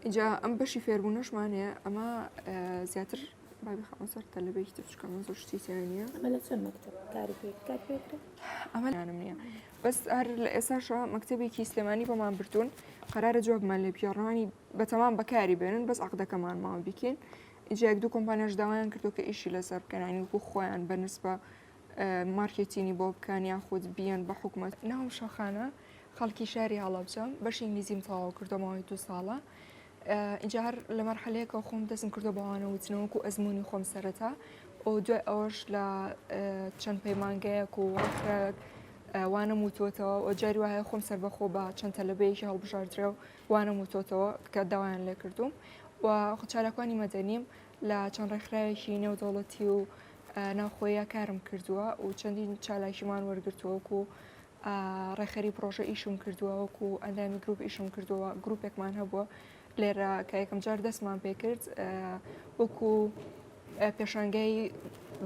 ئینجا ئەم بەشی فێربوونەشمان هەیە ئەمە زیاتر با بخەمە سەر تەلەبەیەکی تر چونکە من زۆر شتی تیا نییە. ئەمە لە چەند مەکتەب کاری پێ کار پێکرا؟ ئەمە یانم نییە بەس هەر لە ئێساشە مەکتەبێکی سلێمانی بۆمان بردوون قەرارە جوابمان لێ بگێڕنەوە بەتەمام بەکاری بێنن بەس عەقدەکەمان ماوە بیکەین ئینجا یەک دوو کۆمپانیاش داوایان کردو کە ئیشی لەسەر بکەن یانی وەکو خۆیان بە نسبە مارکێتینی بۆ بکەن یاخود بیەن بە حکومەت. ناوم شۆخانە خەڵکی شاری هەڵەبجەم بەشی ئینگلیزیم تەواو کردو ماوەی دوو ساڵە ئینجا هەر لە مەرحەلەیەکەوە خۆم دەستم کردو بە وانە وتنەوە وەکو ئەزموونی خۆم سەرەتا و دوای ئەوەش لە چەند پەیمانگەیەک و ڕێکخراوێک وانەم وتووەتەوە و جاری وایە خۆم سەربەخۆ بە چەند تەلەبەیەکی هەڵبژاردرێ و وانەم وتۆتەوە کە داوایان لێکردووم و چالاکوانی مەدەنیم لە چەند ڕێکخراوێکی نێودەوڵەتی و ناوخۆیە کارم کردووە و چەندین چالاکیمان وەرگرتووە وەکو ڕێکخەری پرۆژە ئیشم کردووە وەکو ئەندامی گروپ ئیشم کردووە گروپێکمان هەبووە لێرە کە یەکەم جار دەستمان پێکرد وەکو پێشانگای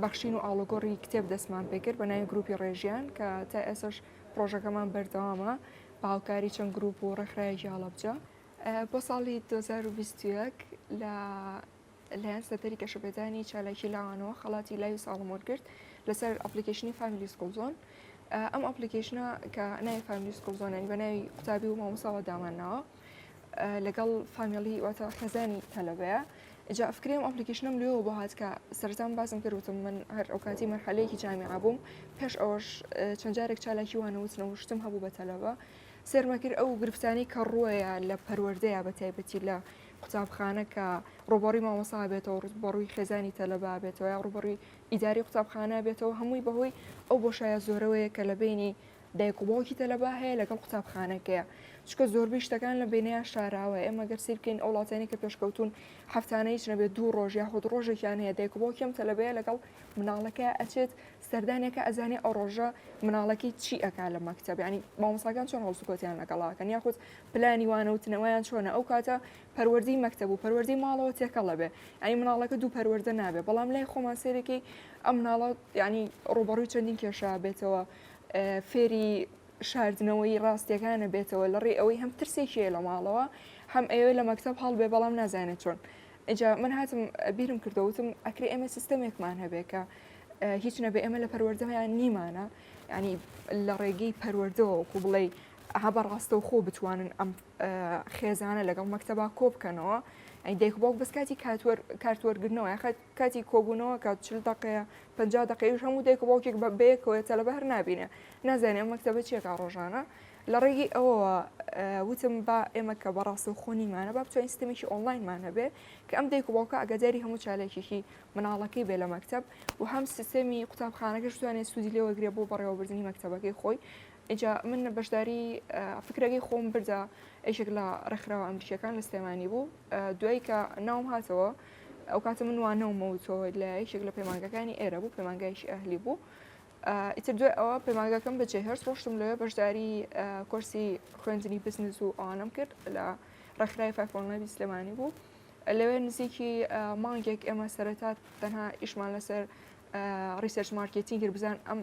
بەخشین و ئاڵۆگۆڕی کتێب دەستمان پێکرد بە ناوی گروپی ڕێژیان کە تا ئێسش پرۆژەکەمان بەردەوامە بە هاوکاری چەند گروپ و ڕێکخراوێکی هەڵەبجە. بۆ ساڵی 2021 لە لایەن سەنتەری گەشەپێدانی چالاکی لاوانەوە خەڵاتی لاوی ساڵم وەرگرت لەسەر application ی Family School Zone ئەم application ە کە ناوی Family School Zone ەنی بە ناوی قوتابی و مامۆساوە دامان ناوە لەگەڵ family واتە خێزانی تەلەبەیە جا فکری ئەم application ەم لێەوە بۆ هات کە سەرەتام باسم کرد وتم من هەر ئەو کاتی مەرحەلەیەکی جامیعە بووم پێش ئەوەش چەند جارێک چالاکی وانەوتنەوە شتم هەبوو بە تەلەبە سێرمە کرد ئەو گرفتانەی کە ڕووەیە لە پەروەردەیە بە تایبەتی لە قوتابخانە کە ڕوبەڕی مامۆسا بێتەوە ڕوبەڕووی خێزانی تەلەبە بێتەوە یا ڕوبەڕووی ئیداری قوتابخانە بێتەوە هەمووی بەهۆی ئەو بۆشایە زۆرەوەیە کە لە بینی دایک و باوکی تەلەبە هەیە لەگەڵ قوتابخانەکەیە چونکە زۆربەی شتەکان لە بینەیان شاراوە ئێمە گەر سیر بکەین ئەو وڵاتانی کە پێشکەوتون هەفتانە هیچ نەبێت دوو ڕۆژ یاخود ڕۆژێکیان هەیە دایک و باوکی ئەم تەلەبەیە لەگەڵ مناڵەکە ئەچێت سەردانێکە ئەزانێ ئەو ڕۆژە مناڵەکەی چی ئەکا لە مەکتەب ینی مامۆستاکان چۆن هەڵسوکەوتیان لەگەڵاکەن یاخود پلانی وانەوتنەوەیان چۆنە ئەو کاتە پەروەردەی مەکتەب و پەروەردەی ماڵەوە تێکەڵە بێ ینی مناڵەکە دوو پەروەردە نابێ بەڵام لای خۆمان سێرەکەی ئەم مناڵە ینی ڕوبەڕووی چەندین کێشە بێتەوە فێری شاردنەوەی ڕاستیەکانە بێتەوە لە ڕێی ئەوەی هەم ترسێکی هەیە لە ماڵەوە هەم ئەیەوێ لە مەکتەب هەڵبێ بەڵام نازانێت چۆن ئینجا من هاتم بیرم کردەوە وتم ئەکرێ ئێمە سیستەمێکمان هەبێ کە هیچ نەبێ ئێمە لە پەروەردەیان نیمانە ینی لە ڕێگەی پەروەردەوە وەکو بڵێ ئەها بە ڕاستەوخۆ بتوانن ئەم خێزانە لەگەڵ مەکتەبا کۆ بکەنەوە ئەی دایک باوک بەس کاتی کارت وەرگرنەوە یاخەت کاتی کۆبوونەوە کات 40 دقەیە 50 دقەیش هەموو دایک و باوکێک بە بەیەکەوە تەلەبە هەر نابینێ نازانێ ئەم مەکتەبە چیەکە ڕۆژانە لە ڕێگەی ئەوەوە وتم با ئێمە کە بە ڕاستەوخۆ نیمانە با بتوانین سیستەمێکی ئۆنلاینمان هەبێ کە ئەم دایک و باوکە ئاگاداری هەموو چالاکیەکی مناڵەکەی بێ لە مەکتەب و هەم سیستەمی قوتابخانەکەش بتوانێت سوودی لێ وەرگرێ بۆ بەڕێوەبردنی مەکتەبەکەی خۆی ئینجا من بەشداری فکرەکەی خۆم بردە یەکێک لە ڕێکخراوە ئەمریکیەکان لە سلێمانی بوو دوای کە ناوم هاتەوە ئەو کاتە من وانەومەوتەوە لە یەکێک لە پەیمانگەکانی ئێرە بوو پەیمانگایکی ئەهلی بوو ئیتر دوای ئەوە پەیمانگاکەم بەجێهێشت ڕۆشتم لەوێ بەشداری کۆرسی خوێندنی بزنس و ئەوانەم کرد لە ڕێکخراوی فایفۆنلابی سلێمانی بوو لەوێ نزیکی مانگێک ئێمە سەرەتا تەنها ئیشمان لەسەر research marketing کرد بزان ئەم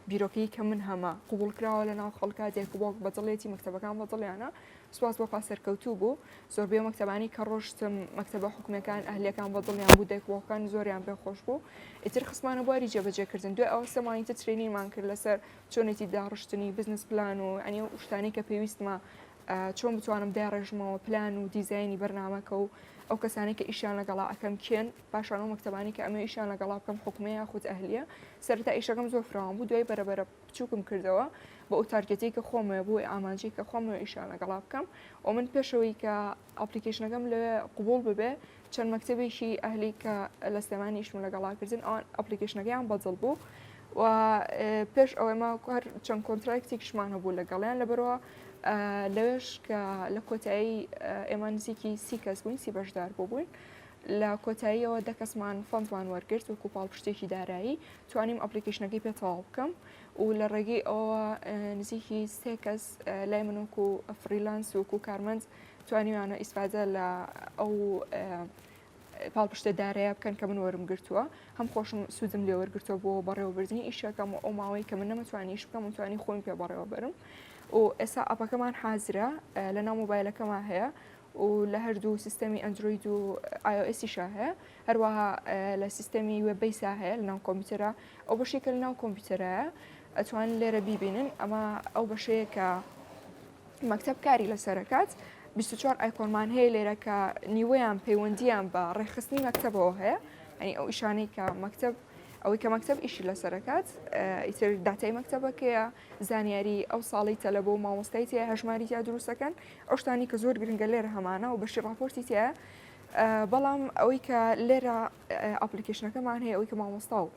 بیرۆکەی کە من هەمە قبوڵ کراوە لە ناو خەڵکا دایک و باوک بەدڵێتی مەکتەبەکان بەدڵیانە سوپاس بۆ خوا سەرکەوتوو بوو زۆربەی ئەو مەکتەبانەی کە ڕۆشتم مەکتەبە حکومیەکان ئەهلیەکان بەدڵیان بوو دایک و باوکان زۆریان پێ خۆش بوو ئیتر خستمانە بواری جێبەجێکردن دوای ئەوە سێ مانگی تر training مان کرد لەسەر چۆنێتی داڕشتنی business plan و یعنی ئەو شتانەی کە پێویستمە چۆن بتوانم داڕێژمەوە پلان و دیزاینی بەرنامەکە و ئەو کەسانەی کە ئیشیان لەگەڵا ئەکەم کێن پاشان ئەو مەکتەبانەی کە ئەمەوێ ئیشیان لەگەڵا بکەم حکومیە یاخود ئەهلیە سەرەتا ئیشەکەم زۆر فراوان بوو دوای بەرەبەرە بچووکم کردەوە بۆ ئەو target ەی کە خۆمەوێ بۆ ئامانجی کە خۆمەوێ ئیشیان لەگەڵا بکەم و من پێشەوەی کە application ەکەم لەوێ قبوڵ ببێ چەند مەکتەبێکی ئەهلی کە لە سلێمانی ئیشم لەگەڵا کردن ئەوان application ەکەیان بەدڵ بوو و پێش ئەوەی ما هەر چەند contract ێکیشمان هەبوو لەگەڵیان لەبەرەوە لەوێش کە لە کۆتایی ئێمە نزیکی سی کەس بووین سی بەشدار بوو بووین لە کۆتاییەوە دە کەسمان fund مان وەرگرت وەکو پاڵپشتێکی دارایی توانیم application ەکەی پێ تەواو بکەم و لە ڕێگەی ئەوە نزیکی سێ کەس لای من وەکو freelance وەکو کارمەند توانیویانە ئیسفادە لە ئەو پاڵپشتە دارایە بکەن کە من وەرم گرتووە هەم خۆشم سوودم لێ وەرگرتووە بۆ بەڕێوەبردنی ئیشەکەم و ئەو ماوەی کە من نەمەتوانی ئیش بکەم وتوانی خۆم پێ بەڕێوە بەرم و ئێستا app ەکەمان حازرە لە ناو مۆبایلەکەمان هەیە. و لە هەردوو سیستەمی ئەندرۆید و iOS یشا هەیە هەروەها لە سیستەمی web base ا هەیە لەناو کۆمپیوتەرە ئەو بەشێک کە لەناو کۆمپیوتەرایە ئەتوان لێرە بیبینن ئەمە ئەو بەشەیە کە مەکتەب کاری لەسەرەکات 24 icon مان هەیە لێرە کە نیوەیان پەیوەندیان بە ڕێکخستنی مەکتەبەوە هەیە ئەنی ئەو ئیشانەی کە مەکتەب ئەوەی کە مەکتەب ئیشی لەسەرەکات ئیتر داتای مەکتەبەکەیە زانیاری ئەو ساڵی تەلەبە و مامۆستای تیا هەژماری تیا دروستەکەن ئەو شتانی کە زۆر گرنگە لێرە هەمانە و بەشی ڕاپۆرتی تیا بەڵام ئەوەی کە لێرە application ەکەمان هەیە ئەوەی کە مامۆستا و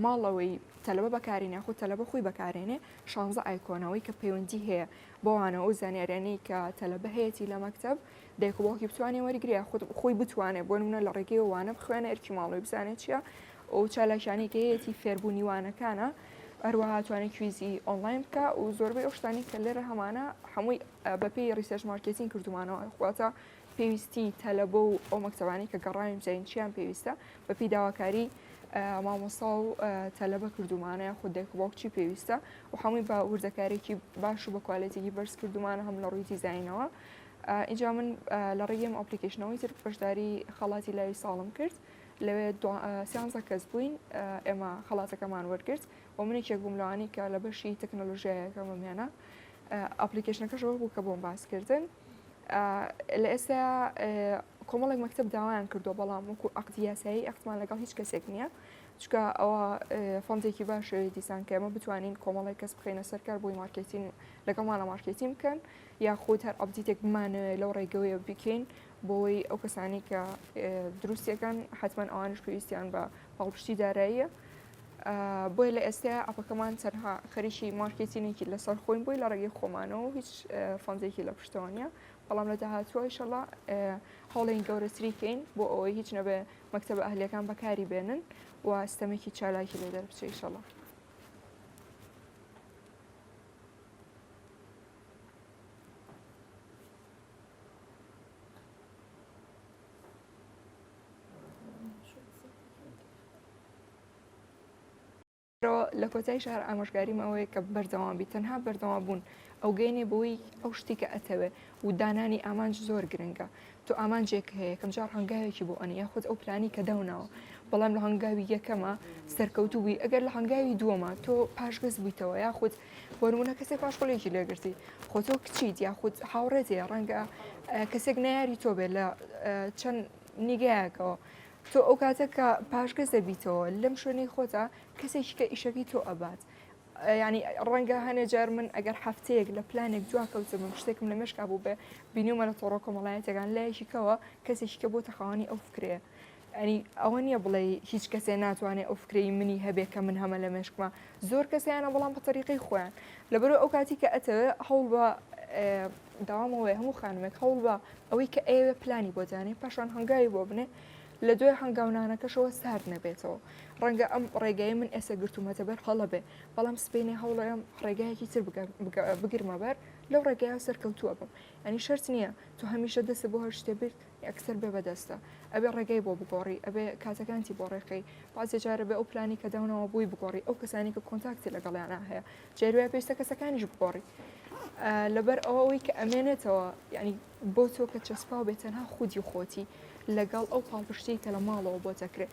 ماڵەوەی تەلەبە بەکارێنێ خۆ تەلەبە خۆی بەکارێنێ شانزە icon ەوەی کە پەیوەندی هەیە بەوانە ئەو زانیاریانەی کە تەلەبە هەیەی لە مەکتب دایک و باوکی بتوانێ وەرگری یاخود خۆی بتوانێ بۆ نمونە لە ڕێگەی وانە بخوێنە ئەرکی ماڵەوەی بزانێت چییە ئەو چالاکیانەی کە هەیەی فێربوونی وانەکانە هەروەها توانێت quiz ی ئۆنلاین بکە و زۆربەی ئەو شتانی کە لێرە هەمانە هەمووی بەپێی research marketing کردومانەوە خواتە پێویستی تەلەبە و ئەو مەکتەبانەی کە گەڕاوین بزانین چیان پێویستە بەپێی داواکاری مامۆستا و تەلەبە کردومانە یاخود دایک و باوک چی پێویستە و هەمووی بە وردەکارێکی باش و بە quality ێکی بەرز کردومانە هەم لە ڕووی دیزاینەوە ئینجا من لە ڕێگەی ئەم application ەوەی تر بەشداری خەڵاتی لاوی ساڵم کرد لەوێ سیانزە کەس بووین ئێمە خەڵاتەکەمان وەرگرت و من یەکێک بووم لەوانەی کە لە بەشی تەکنەلۆژیایەکەمم هێنا application ەکەش ئەوە بوو کە بۆم باسکردن لە ئێستا کۆمەڵێک مەکتب داوایان کردووە بەڵام وەکو عقدی یاسایی عقدمان لەگەڵ هیچ کەسێک نییە چونکە ئەوە fund ێکی باشە دیسان کە ئێمە بتوانین کۆمەڵێک کەس بخەینە سەرکار بۆی مارکێتین لەگەڵمانە مارکێتین بکەن یاخود هەر update ێک بمانەوێت لەو ڕێگەوەیە بکەین بۆی ئەو کەسانی کە دروستیەکەن حتمما ئەوانش پێویستیان بە پاڵپشتی داراییە بۆیە لە ئێستا ئەپەکەمان تەنها خەریکی مارکێتینێکی لەسەر خۆین بۆی لە ڕێگەی خۆمانەوە هیچ fund ێکی لە پشتەوە نییە بەڵام لە داهاتووە ئیشەڵا هەوڵین گەورەتری کەین بۆ ئەوەی هیچ نەبێ مەکتەبە ئەهلیەکان بەکاری بێنن و ستەمێکی چالاکی لێ دەربچێ ئیشەڵا. لە کۆتایی شار ئامۆژگاریم ئەوەیە کە بەردەوام بی تەنها بەردەوام بوون ئەو گەینێ بۆی ئەو شتی کە ئەتەوێ و دانانی ئامانج زۆر گرنگە تۆ ئامانجێک هەیە یەکەم جار هەنگاوێکی بۆ ئەنی یاخود ئەو پلانی کە داوناوە بەڵام لە هەنگاوی یەکەمە سەرکەوتوو بووی ئەگەر لە هەنگاوی دووەمە تۆ پاشگەز بوویتەوە یاخود بۆ نمونە کەسێک پاشقولێکی لێگرتی خۆ تۆ کچیت یاخود هاوڕێت هەیە ڕەنگە کەسێک نەیاری تۆ بێت لە چەند نیگایەکەوە تۆ ئەو کاتە کە پاشگەز دەبیتەوە لەم شوێنەی خۆتا کەسێکی کە ئیشەکەی تۆ ئەبات ینی ڕەنگە هەنێ جار من ئەگەر هەفتەیەک لە پلانێک دوا کەوتبم شتێکم لە مێشکا بوو بێ بینیومە لە تۆڕە کۆمەڵایەتەکان لایەکی کەوە کەسێکی کە بۆتە خاوەنی ئەو فکرەیە ئەنی ئەوە نییە بڵێ هیچ کەسێ ناتوانێت ئەو فکرەی منی هەبێ کە من هەمە لە مێشکما زۆر کەسیانە بەڵام بە تەریقەی خۆیان لەبەرو ئەو کاتی کە ئەتەوێ هەوڵ بە داوامەوەی هەموو خانمێک هەوڵ بە ئەوەی کە ئەیەوێ پلانی بۆ دانێ پاشان هەنگاوی بۆ بنێ لە دوای هەنگاونانەکەشەوە سارد نەبێتەوە ڕەنگە ئەم ڕێگای من ئێستا گرتوومەتە بەر هەڵە بێ بەڵام سبەینێ هەوڵەیەم ڕێگایەکی تر بگرمە بەر لەو ڕێگایە سەرکەوتووە بم ئەنی شەرت نییە تۆ هەمیشە دەست بۆ هەر شتێ برد یەکسەر بێ بەدەستە ئەبێ ڕێگای بۆ بگۆڕی ئەبێ کاتەکانتی بۆ ڕێکخەی بەعزێ جارە بێ ئەو پلانی کە داونەوە بۆی بگۆڕی ئەو کەسانی کە contact ی لەگەڵیانە هەیە جاری پێویستە کەسەکانیش بگۆڕی لەبەر ئەوەی کە ئەمێنێتەوە یعنی بۆ تۆ کە چەسپاو بێت تەنها خودی خۆتی لەگەڵ ئەو پاڵپشتی کە لە ماڵەوە بۆ دەکرێت.